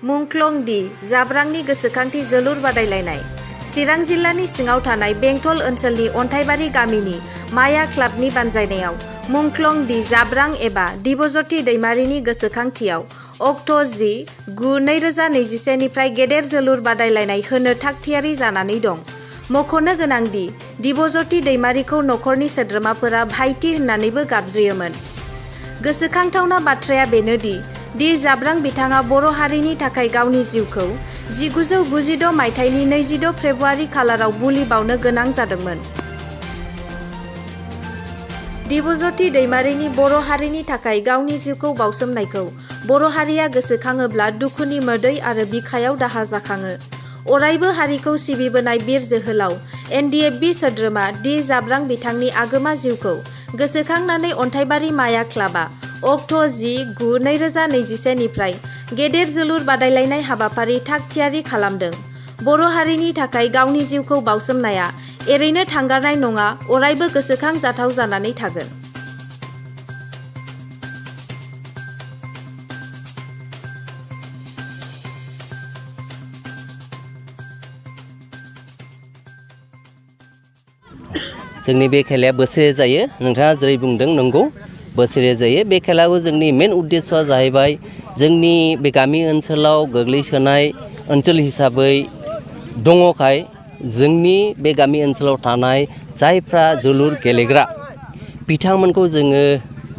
मुंख्लं दि जाब्रांनि गोसोखांथि जोलुर बादायलायनाय। चिरां जिल्लानि सिङाव थानाय बेंटल ओनसोलनि अन्थाइबारि गामिनि माया क्लाबनि बानजायनायाव मुंख्लं दि जाब्रां एबा दिबजती दैमारिनि गोसोखांथियाव अक्ट' 10/9/2021 निफ्राय गेदेर जोलुर बादायलायनाय होनो थागथियारि जानानै दं। मख'नो गोनांदि दिबजती दैमारिखौ नखरनि सोद्रोमाफोरा भाइटि होननानैबो गाबज्रियोमोन। गोसोखांथावना बाथ्राया बेनोदि दि जाब्रां बिथाङा बर' हारिनि थाखाय गावनि जिउखौ 1996 मायथाइनि 26 फेब्रुआरि खालाराव बुलि बावनो गोनां जादोंमोन। दिबजती दैमारिनि बर' हारिनि थाखाय गावनि जिउखौ बावसोमनायखौ बर' हारिया गोसोखाङोब्ला दुखुनि मोदै आरो बिखायाव दाहा जाखाङो। अरायबो हारिखौ सिबिबोनाय बिर जोहोलाव NDFB सोद्रोमा दि जाब्रां बिथांनि आगोमा जिउखौ गोसोखांनानै अन्थाइबारि माया क्लाबआ अक्ट' 10/9/2021 निफ्राय गेदेर जोलुर बादायलायनाय हाबाफारि थागथियारि खालामदों। बर' हारिनि थाखाय गावनि जिउखौ बावसोमनाया एरैनो थांगारनाय नङा, अरायबो गोसोखां जाथाव जानानै थागोन। जोंनि बे खेलाया बोसोरे जायो। नोंथाङा जेरै बुंदों नंगौ, बोसोरे जायो। बे खेलाखौ जोंनि मेन उद्देश्यआ जाहैबाय जोंनि बे गामि ओनसोलाव गोग्लैसोनाय ओनसोल हिसाबै दङखाय जोंनि बे गामि ओनसोलाव थानाय जायफ्रा जोलुर गेलेग्रा बिथांमोनखौ जोङो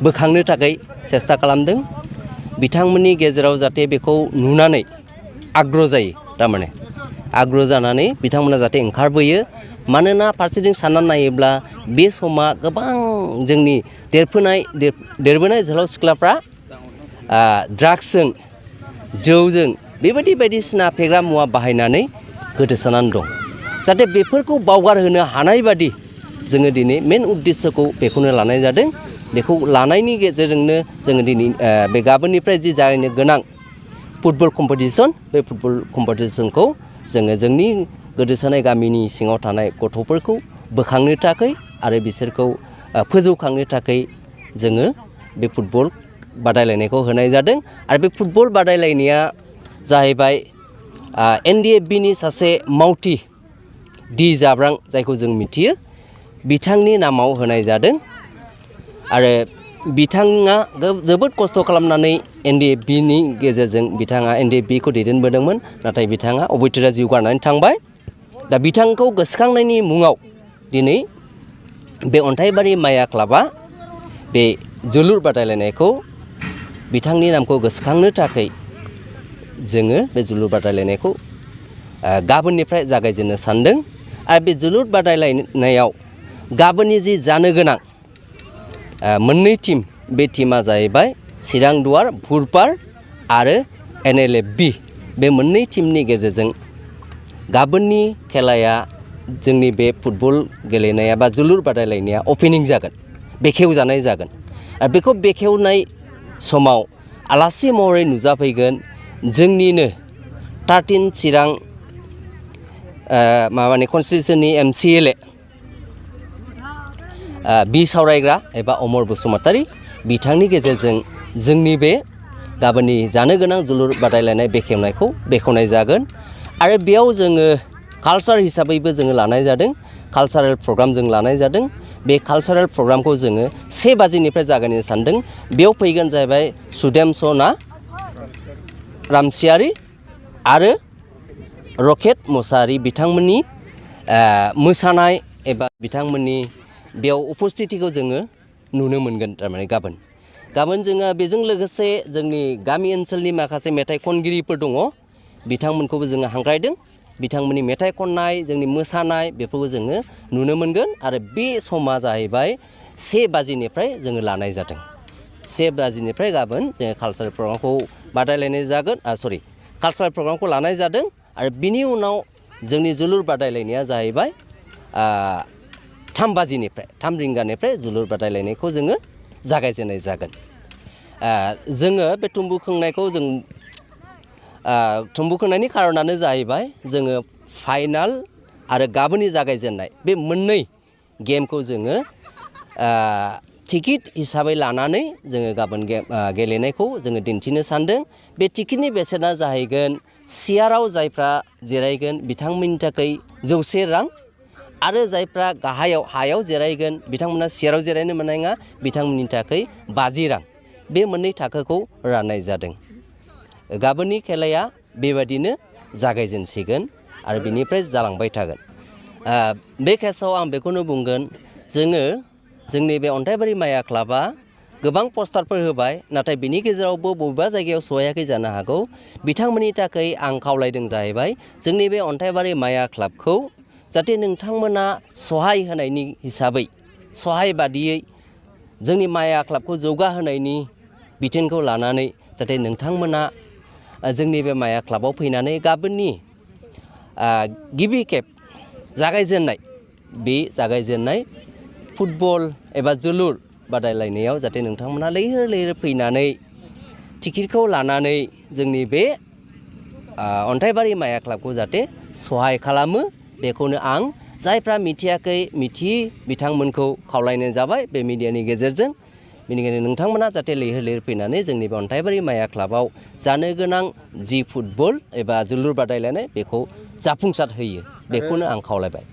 बोखांनो थाखाय सेस्था खालामदों। बिथांमोननि गेजेराव जाहाथे बेखौ नुनानै आग्रह जायो, थारमाने आग्रह जानानै बिथांमोना जाहाथे ओंखारबोयो। मानोना फारसेथिं साननानै नायोब्ला बे समा गोबां जोंनि देरबोनाय जोहोलाव सिख्लाफ्रा ड्राग्सजों, जौजों बेबायदि बायदिसिना फेग्रा मुवा बाहायनानै गोदोसोनानै दं। जाहाथे बेफोरखौ बावगारहोनो हानाय बादि जोङो दिनै मेन उद्देश्यखौ बेखौनो लानाय जादों। बेखौ लानायनि गेजेरजोंनो जोङो दिनै बे गाबोननिफ्राय जि जागायनो गोनां फुटबल कम्पिटिसन, बे फुटबल कम्पिटिसनखौ जोङो जोंनि गोदोसोनाय गामिनि सिङाव थानाय गथ'फोरखौ बोखांनो थाखाय आरो बिसोरखौ फोजौखांनो थाखाय जोङो बे फुटबल बादायलायनायखौ होनाय जादों। आरो बे फुटबल बादायलायनाया जाहैबाय NDFBनि सासे मावथि दि जाब्रां, जायखौ जों मिथियो, बिथांनि नामाव होनाय जादों। आरो बिथाङा जोबोद खस्थ' खालामनानै NDFBनि गेजेरजों बिथाङा NDFBखौ दैदेनबोदोंमोन। नाथाय बिथाङा अबयथरा जिउ गारनानै थांबाय। दा बिथांखौ गोसोखांनायनि मुङाव दिनै बे अन्थाइबारि माया क्लाबआ बे जोलुर बादायलायनायखौ बिथांनि नामखौ गोसोखांनो थाखाय जोङो बे जोलुर बादायलायनायखौ गाबोननिफ्राय जागायजेननो सानदों। आरो बे जोलुर बादायलायनायाव गाबोननि जि जानो गोनां मोननै टीम, बे टीमा जाहैबाय चिरां दुवार भुरपार आरो NLFB। बे मोननै टीमनि गेजेरजों गाबोननि खेलाया, जोंनि बे फुटबल गेलेनाया बा जोलुर बादायलायनाया अपेनिं जागोन, बेखेवजानाय जागोन। आरो बेखौ बेखेवनाय समाव आलासि महरै नुजाफैगोन जोंनिनो 13 चिरां कनस्टिटिउसननि MCLA बि सावरायग्रा एबा अमर बसुमतारी, बिथांनि गेजेरजों जोंनि बे गाबोननि जानो गोनां जोलुर बादायलायनाय बेखेवनायखौ बेखेवनाय जागोन। आरो बेयाव जोङो कालचार हिसाबैबो जोङो लानाय जादों, कालचारेल प्रग्राम जों लानाय जादों। बे कालचारेल प्रग्रामखौ जोङो 1 बाजिनिफ्राय जागायनो सानदों। बेयाव फैगोन जाहैबाय सुदेम सना रामसियारि आरो रकेट मोसाहारि, बिथांमोननि मोसानाय एबा बिथांमोननि बेयाव उपस्थितिखौ जोङो नुनो मोनगोन। थारमाने गाबोन जोङो बेजों लोगोसे जोंनि गामि ओनसोलनि माखासे मेथाइ खनगिरिफोर दङ, बिथांमोनखौबो जोङो हांख्रायदों। बिथांमोननि मेथाइ खननाय, जोंनि मोसानाय, बेफोरखौ जोङो नुनो मोनगोन। आरो बे समा जाहैबाय 1 बाजिनिफ्राय जोङो लानाय जादों। 1 बाजिनिफ्राय गाबोन जोङो कालचारेल प्रग्रामखौ बादायलायनाय जागोन। कालचारेल प्रग्रामखौ लानाय जादों। आरो बिनि उनाव जोंनि जोलुर बादायलायनाया जाहैबाय 3 रिंगानिफ्राय जोलुर बादायलायनायखौ जोङो जागायजेननाय जागोन। जोङो बे थुम्बु खोंनायखौ थुम्बु खोंनायनि खारनानो जाहैबाय जोङो फाइनाल आरो गाबोननि जागायजेननाय बे मोननै गेमखौ जोङो टिकेट हिसाबै लानानै जोङो गाबोन गेलेनायखौ जोङो दिन्थिनो सानदों। बे टिकेटनि बेसेना जाहैगोन सियाराव जायफ्रा जिरायगोन बिथांमोननि थाखाय 100 रां आरो जायफ्रा गाहायाव हायाव जिरायगोन बिथांमोना सियाराव जिरायनो मोननाय नङा, बिथांमोननि थाखाय 50 रां। बे मोननै थाखोखौ राननाय जादों। गाबोननि खेलाया बेबादिनो जागायजेनसिगोन आरो बिनिफ्राय जालांबाय थागोन। बे केसाव आं बेखौनो बुंगोन, जोंनि बे अन्थाइबारि माया क्लाबा गोबां पस्टारफोर होबाय, नाथाय बिनि गेजेरावबो बबेबा जायगायाव सहैयाखै जानो हागौ। बिथांमोननि थाखाय आं खावलायदों जाहैबाय जोंनि बे अन्थाइबारि माया क्लाबखौ जाहाथे नोंथांमोना सहाय होनायनि हिसाबै, सहाय बादियै जोंनि माया क्लाबखौ जौगाहोनायनि बिथोनखौ लानानै जाहाथे नोंथांमोना जोंनि बे माया क्लाबाव फैनानै गाबोननि गिबि खेब जागायजेननाय फुटबल एबा जोलुर बादायलायनायाव जाहाथे नोंथांमोना लैहोर लैहोर फैनानै टिकेटखौ लानानै जोंनि बे अन्थाइबारि माया क्लाबखौ जाहाथे सहाय खालामो। बेखौनो आं जायफ्रा मिथियै बिथांमोनखौ खावलायनाय जाबाय बे मिडियानि गेजेरजों। बेनिखायनो नोंथांमोना जाहाथे लैहोर लैहोर फैनानै जोंनि बे अन्थाइबारि माया क्लाबाव जानो गोनां जि फुटबल एबा जोलुर बादायलायनाय बेखौ जाफुंसार होयो, बेखौनो आं खावलायबाय।